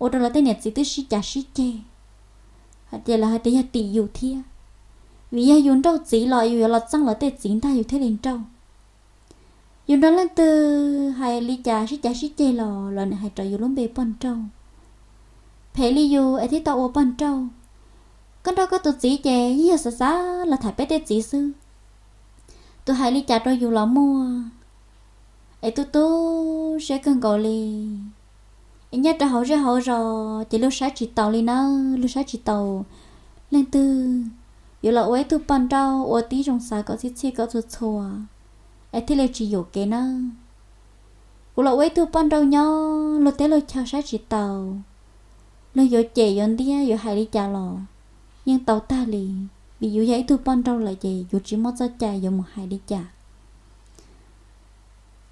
ua rau lawv tej niam txiv twb sib cav sib ceg, hais tias lawv hais tias yog tim yus thiab, vim yog yus nrauj txiv los yus yuav los txeeb lawv tej txiv ntag yus thiaj li nrauj. Yus nrog leej twg hais li cas sib cav sib ceg los lawv nim hais rau yus lub npe poj nrauj. Phem li yus es thiaj tau ua poj nrauj. Koj nrauj koj tus txiv ces yeej yog xav xav los tham peb tej txiv xwb. Tus hais li cas rau yus los muaj, es tu tu siab kawg nkaus li. Es nyob rau hauv zej hauv zos ces luag saib tsis taus li nawb, luag saib tsis taus leej twg yuav los ua ib tug poj nrauj ua tib zoo xav kom txhij txhij kom txhua txhua, es thiaj li tsis yuam kev nawb. Kuv los ua ib tug poj nrauj nyob luag teb luag chaw saib tsis taus, luag yuav cem yuav ntiab yuav hais li cas los yeej tau tag li, vim yus yog ib tug poj nrauj lawm ces yus tsis muaj txoj cai yuav mus hais li cas.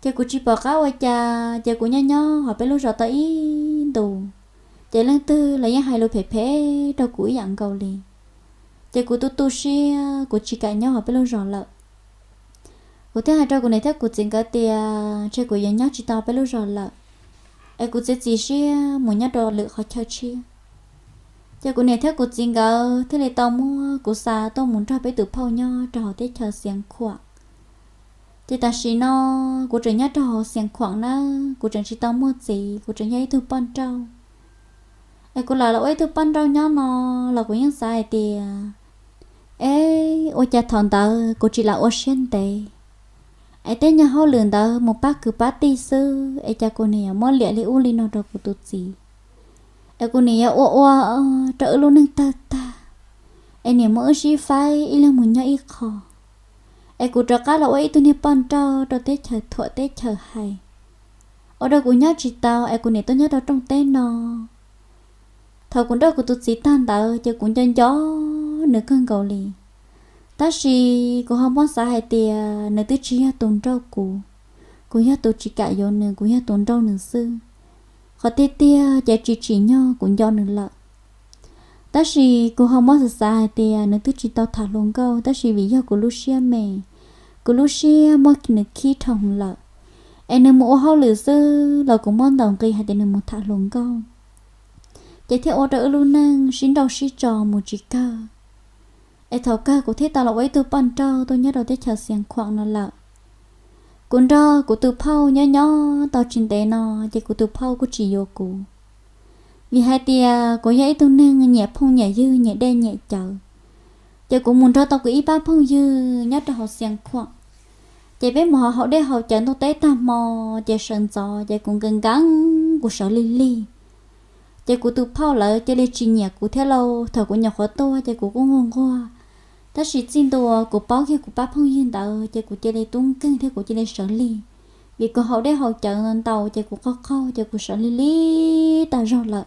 Ces kuv tsis pom qab ua cas, ces kuv nyob nyob hauv peb lub zos tau ib ntus, ces leej twg los yeej hais lus phem phem rau kuv ib yam nkaus li. Ces kuv tu tu siab kuv tsis kam nyob hauv peb lub zos lawm. Kuv thiaj hais rau kuv niam thiab kuv txiv nkawd tias ntshe kuv yuav nyob tsis tau peb lub zos lawm, es kuv txiav txim siab mus nyob rau lwm qhov chaw tshiab. Ces kuv niam thiab kuv txiv nkawd thiaj li tau muab kuv xa tuaj mus nrog peb tus phauj nyob rau hauv teb chaws Xiav Khuam. Ces tam sim no kuv tseem nyob rau hauv Xiav Khuam nawb, kuv tseem tsis tau muaj txiv, kuv tseem yog ib tug poj nrauj. Es kuv lam los ua ib tug poj nrauj nyob no los kuv yeej xav hais tias, es ua cas thaum ntawd kuv tsis lam ua siab ntev, es tej nyuag hauj lwm ntawd mus pab kwv pab tij xwb es cas kuv nim yuav muab liam li ub li no rau kuv tus txiv, es kuv nim yuav ua ua rau wb lub neej tawg tag, es nim muab wb sib faib ib leeg mus nyob ib qho, es kuv rov qab los ua ib tug niag poj nrauj rau teb chaws thuam teb chaws hais, ua rau kuv nyob tsis tau es kuv nim tuaj nyob rau rooj teb no. Thaum kuv nrauj kuv tus txiv tag ntawd ces kuv nco nco nws kawg nkaus li. Tab sis kuv ho muab xav hais tias nws twb tsis yog tus nrauj kuv, kuv yog tus tsis kam yuav nws, kuv yog tus nrauj nws xwb. Qhov tiag tiag ces tsis tsim nyog kuv nco nws lawm. Tab sis kuv ho muab xav xav hais tias nws twb tsis tau tham hluas nkauj, tab sis vim yog kuv lub siab me, kuv lub siab muab nws khib dhau lawm, es nws mus ua hauj lwm xwb los kuv muab ntaus nqi hais tias nws mus tham hluas nkauj, ces thiaj ua rau wb lub neej sib nrauj sib tso mus tsis kawg. Es thaum kawg kuv thiaj tau los ua ib tug poj nrauj tuaj nyob rau teb chaws Xiav Khuam no lawm. Kuv nrog kuv tus phauj nyob nyob tau tsis ntev no, ces kuv tus phauj kuj tsis yuav kuv, vim hais tias kuv yog ib tug neeg nyiam phooj nyiam ywg, nyiam dej nyiam cawv. Ces kuv mus nrog tau kuv ib pab phooj ywg nyob rau hauv Xiav Khuam. Ces peb mus haus dej haus cawv ntuj teb tag hmo, ces sawv ntxov ces kuv nkees nkees, kuv sawv lig lig. Ces kuv tus phauj lawv cia li tsis nyiam kuv thiab lauj. Thaum kuv nyuam qhuav tuaj ces kuv kuj nquag nquag, tab sis txij ntua kuv paub kiag kuv pab phooj ywg ntawd ces kuv cia li tub nkeeg thiab kuv cia li sawv lig, vim kuv haus dej haus cawv ntau ces kuv qaug qaug ces kuv sawv lig lig tag zog lawm.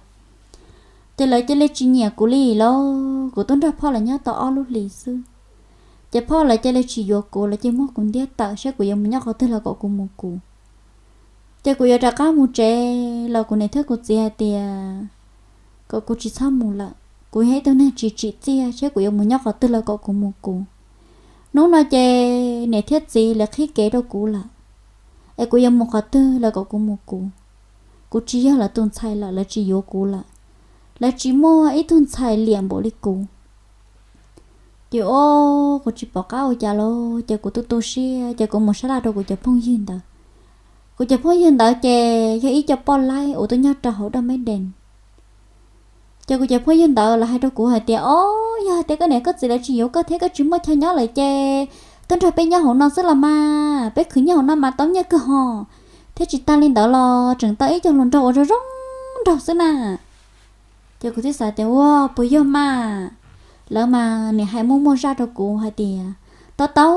Ces lawv cia li tsis nyiam kuv li lauj. Kuv twb nrog phauj lawv nyob tau ob lub hlis xwb, ces phauj lawv cia li tsis yuav kuv, lawv cia muab kuv ntiab tawm saib kuv yuav mus nyob qhov twg lawv kom kuv mus kuv. Ces kuv yuav rov qab mus tsev los kuv niam thiab kuv txiv hais tias kom kuv tsis txhob mus lawm, kuv yog ib tug neeg tsis tsim txiaj, saib kuv yuav mus nyob qhov twg lawv kom kuv mus kuv. Hnub no ces niam thiab txiv lawv qhib kev rau kuv lawm, es kuv yuav mus qhov twg lawv kom kuv mus kuv. Kuv tsis yog lawv tus ntxhais lawm, lawv tsis yuav kuv lawm, lawv tsis muaj ib tug ntxhais liam npaum li kuv. Ces o, kuv tsis pom qab ua cas lauj, ces kuv tu tu siab ces kuv mus sab laj rau kuv cov phooj ywg ntawd. Kuv cov phooj ywg ntawd ces yog ib co poj laib uas tuaj nyob rau hauv Daj Meb Dees. Ces kuv cov phooj ywg ntawd lawv hais rau kuv hais tias, o, yog hais tias koj niam koj txiv lawv tsis yuav koj thiab koj tsis muaj chaw nyob lawm ces tuaj nrog peb nyob hauv no xwb los mas, peb khwv nyob hauv no mas tau nyiaj kawg ho, thiab tsis tas li ntawd los tseem tau ib co hluas nraug uas zoo zoo nraug xwb na. Ces kuv thiaj xav tias, ua puas yog mas, lawv mas niam hais muaj muaj zaj rau kuv hais tias, tau tau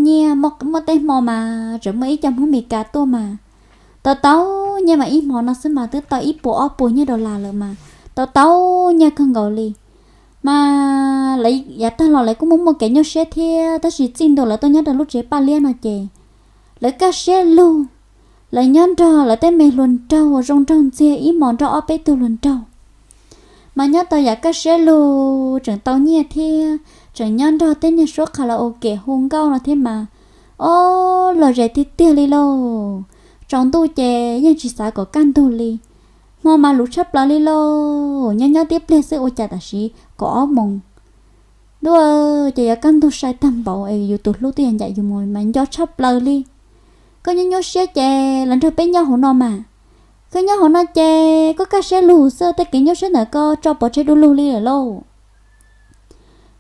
nyiaj, muaj tej hmo mas tseem muaj ib co Hmoob Mes Kas tuaj mas, tau tau nyiaj mas ib hmo no xwb mas twb tau ib puas ob puas nyiaj dollar lawm mas, tau tau nyiaj kawg nkaus li. Mas lawv yav tag los lawv kuj muaj muaj kev nyuaj siab thiab, tab sis txij ntua lawv tuaj nyob rau lub tsev Paj Liab no ces lawv kaj siab lug. Lawv nyob nrog lawv tej me hluas nraug uas zoo nraug ntxiag, ib hmos nrog ob peb tug hluas nraug, mas nyob tau yam kaj siab lug, tseem tau nyiaj thiab tseem nyob nrog tej niag suab karaoke hu nkauj no thiab mas, o, lom zem tiag tiag li lauj. Tsaus ntuj ces yeej tsis xav kom kaj ntug li. Hmo mas luv tshaj plaws li lauj, nyob nyob tib pliag xwb ua cas tam sim kaum ob moos. Ntuj, ces yuav kaj ntug sai tag npaum es yus tus hlub twb yog ncaim yus mus mas nco tshaj plaws li. Koj nyuaj nyuaj siab ces los nrog peb nyob hauv no mas. Koj nyob hauv no ces koj kaj siab lug xwb, tej kev nyuaj siab ntawd koj tso pov tseg du lug li lawm lauj.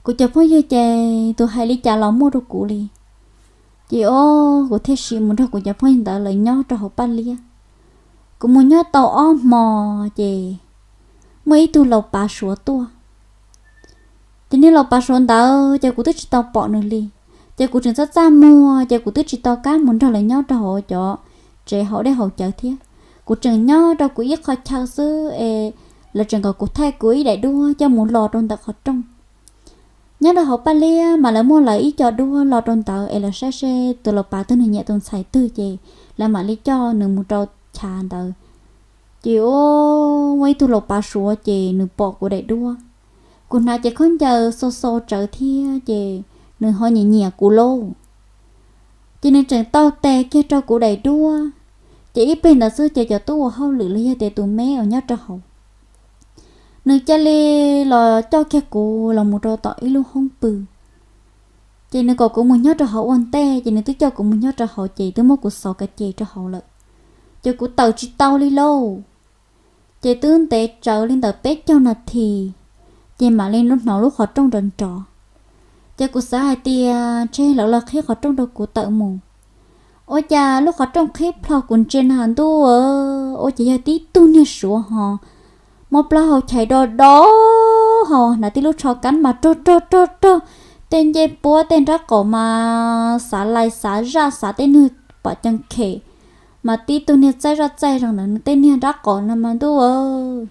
Kuv cov phooj ywg ces tus hais li cas los muaj rau kuv li. Ces o, kuv thiaj sim mus nrog kuv cov phooj ywg ntawd lawv nyob rau hauv Paj Liab. Kuv mus nyob tau ob hmo ces muaj ib tug laus pav Suav tuaj. Ces niag laus pav Suav ntawd ces kuv twb tsis tau pom nws li. Ces kuv tseem txaj txaj muag ces kuv twb tsis tau kam mus nrog lawv nyob rau hauv cov tsev haus dej haus cawv thiab. Kuv tseem nyob rau kuv ib qho chaw xwb es lawv tseem kom kuv thaij kuv ib daim duab coj mus lo rau ntawm qhov rooj. Nyob rau hauv Paj Liab mas lawv muaj lawv ib co duab lo rau ntawd es lawv saib seb tus laus pav twg nws nyiam tus ntxhais twg ces lawv mam li coj nws mus rau chav ntawd. Ces o, muaj ib tug laus pav Suav ces nws pom kuv daim duab. Kuv hnav cev khaub ncaws xau xau tsawv thiab ces nws ho nyiam nyiam kuv lauj. Ces nws tseem taw tes kiag rau kuv daim duab. Ces ib pliag ntawd xwb ces cov tub ua hauj lwm los yog tias tus me uas nyob rau hauv, nws cia li los coj kiag kuv los mus rau tom ib lub hoob pw. Ces nws kom kuv mus nyob rau hauv ua ntej, ces nws twb coj kuv mus nyob rau hauv ces twb muab kuv xauv kav ces rau hauv lawm. Ces kuv tawm tsis tau li lauj. Ces twb ntev tsawv li ntawm peb caug nas this, ces mam li hnov lub qhov rooj nrov nrov. Ces kuv xav hais tias ntshe lawv los qhib qhov rooj rau kuv tawm mus. Ua cas lub qhov rooj qhib plho kuv ntsia na ntuj, ua cas yog tib tug niag Suav ho muaj plaub hau chais do do, ho hnav tib lub tsho kab mas rog rog rog rog, tej ncej puab tej nrab qaum mas xav lais xav zaj xav tej niag pom cees khem, mas tib tug niag txaij zaj txaij zoo ntawm tej niag nrab qaum no mas ntuj,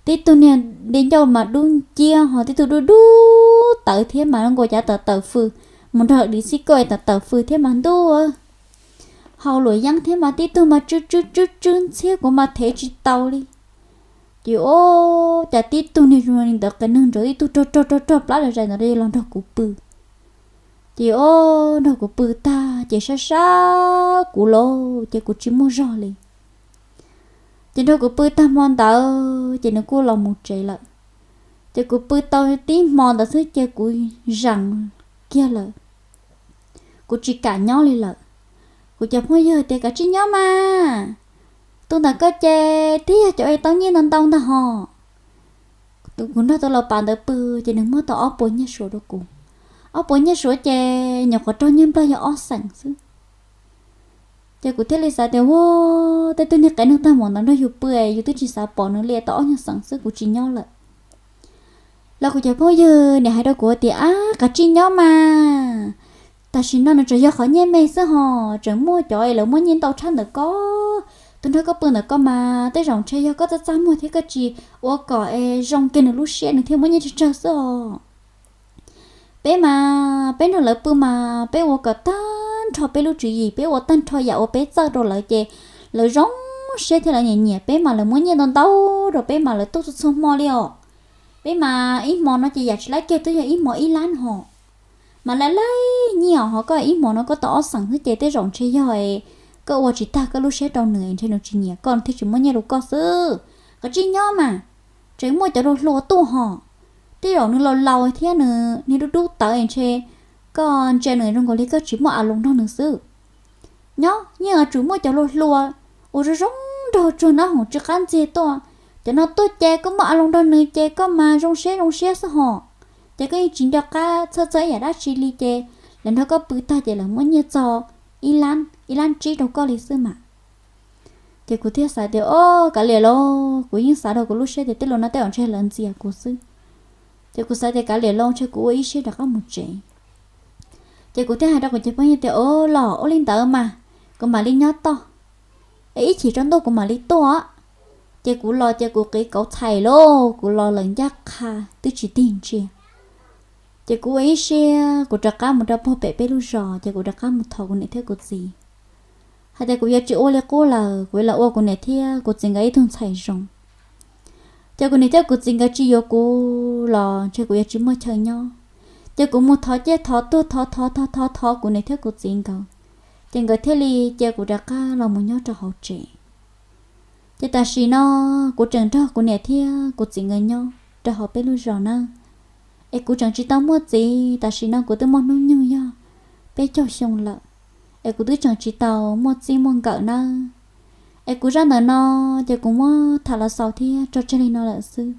tib tug niag di ncauj mas dub nciab ho tib tug dub dub tawv thiab mas zoo nkaus cav tawm tawm fws, mus nrog dim xib kauj es tawm tawm fws thiab mas ntuj, hau luam yeeb thiab mas tib tug mas tsw tsw tsw tsw ntxhiab kuv mas thev tsis tau li. Ces o, cas tib tug niag zoo li ntawd qias neeg nraud tib tug rog rog rog rog plab zais zais ntawd los nrog kuv pw. Ces o, nrog kuv pw tag ces sab sab kuv lauj ces kuv tsis muaj zog li. Ces nrog kuv pw tag hmo ntawd ces nws kuj los mus tsev lawm. Ces kuv pw tau tib hmo ntawd xwb ces kuv zeem kiag lawm, kuv tsis kam nyob li lawm. Kuv cov phooj ywg tias, Kav tsij nyob mas, tus ntawm koj ces twb yog cov uas tau nyiaj ntau ntau ntag hos. Kuv nrog tus laus pav ntawd pw ces nws muab tau ob puas nyiaj suav rau kuv. Ob puas nyiaj suav ces nyuam qhuav raug nyiaj nplog yog ob xeem xwb. Ces kuv thiaj li xav tias, Ua, tej tug niag qev neeg tag npaum ntawd nrog yus pw, yus twb tsis xav pom nws li, tau ob nyuag xeem xwb kuv tsis nyob lawm. Los kuv cov phooj ywg nim hais rau kuv tias, Ab, kav tsij nyob mas, tam sim no nws tseem yog qhov nyiaj me xwb hos, tseem muaj cov es lawv muaj nyiaj ntau tshaj ntawm koj. Tus nrog koj pw ntawm koj mas tej zaum ntshe yog koj txaj txaj muag thiab koj tsis ua kom es zoo kiag nws lub siab nws thiaj muaj nyiaj tsawg tsawg xwb os. Peb mas peb nrog lawv pw mas peb ua kom tag nrho peb lub tswv yim, peb ua tag nrho yam uas peb txawj rau lawv ces lawv zoo siab thiab lawv nyiam nyiam peb mas lawv muab nyiaj ntau ntau rau peb mas lawv tuaj txhua txhua hmo li os. Peb mas ib hmo no ces yam tsis laib kiag twb yog ib hmo ib lab hos. Mas laib laib nyiaj os, hos koj ib hmo no koj tau ob xeem xwb ces tej zaum ntshe yog koj ua tsis tag koj lub siab rau nws ntshe nws tsis nyiam koj thiaj tsis muab nyiaj rau koj xwb. Kav tsij nyob mas, tseem muaj cov hluas hluas tuaj hos. Tej zaum nws laus laus thiab nws niag dub dub tawv ntshe koj ntsia nws zoo nkaus li koj tsis muaj a loos nrog nws xwb. Nyob yeej yuav tsum muaj cov hluas hluas uas zoo zoo nraug tsuag nab hoom tsw qab ntxiag tuaj. Cov no tuaj ces koj muaj a loos nrog nws ces koj mas zoo siab zoo siab xwb hos. Ces koj yeej tsis nco qab txhawj txog ib yam dab tsi li ces lawv nrog koj pw tag ces lawv muab nyiaj txog ib lab tsib rau koj li xwb mas. Ces kuv thiaj xav tias, O, kav liam lauj, kuv yeej xav rau kuv lub siab tias tej lus no tej zaum ntshe lawv ntxias kuv xwb. Ces kuv xav tias kav liam lauj, ntshe kuv ua ib siab rov qab mus tsev. Ces kuv thiaj hais rau kuv cov phooj ywg tias, O, los ua li ntawd mas kuv mam li nyob toj, es ib chim tsaus ntuj kuv mam li tuaj. Ces kuv los ces kuv qiv kauv txhais lauj, kuv los lawm ncaj qha twb tsis tig ntsia. Ces kuv ua ib siab kuv rov qab mus rau puag pem peb lub zos ces kuv rov qab mus thov kuv niam thiab kuv txiv hais tias kuv yuav tsis ua li qub lawm, kuv yuav los ua kuv niam thiab kuv txiv nkawd ib tug ntxhais zoo. Ces kuv niam thiab kuv txiv nkawd tsis yuav kuv los ntshe kuv yuav tsis muaj chaw nyob. Ces kuv mus thov ciaj thov tuag thov thov thov thov thov kuv niam thiab kuv txiv nkawd, ces nkawd thiaj li cia kuv rov qab los mus nyob rau hauv tsev. Ces tam sim no kuv tseem nrog kuv niam thiab kuv txiv nkawd nyob rau hauv peb lub zos nawb. Es kuv tseem tsis tau muaj txiv, tam sim no kuv twb muaj hnub nyoog yog peb caug xyoo lawm, es kuv twb tseem tsis tau muaj txij muaj nkawm nawb. Es kuv zaj ntawm no ces kuv muab tham los xaus thiab tso tseg li no lawm xwb.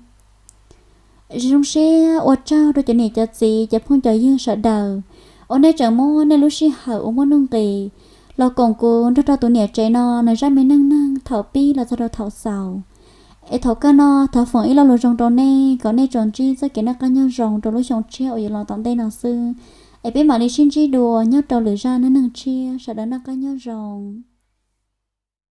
Zoo siab ua tsaug rau cov niam cov txiv cov phooj cov ywg sawv daws uas nej tseem muab nej lub sij hawm uas muaj nuj nqis los koom kuv nrog rau tus niam tsev no nws zaj me neej neeg thaum pib los txog rau thaum xaus. Es thaum kawg no thov foom ib lo lus zoo rau nej kom nej tsuas ntsib txoj kev noj qab nyob zoo rau lub xyoo tshiab uas yuav los tom ntej no xwb. Es peb mam li sib ntsib dua nyob rau lwm zaj neej neeg tshiab, sawv daws noj qab nyob zoo.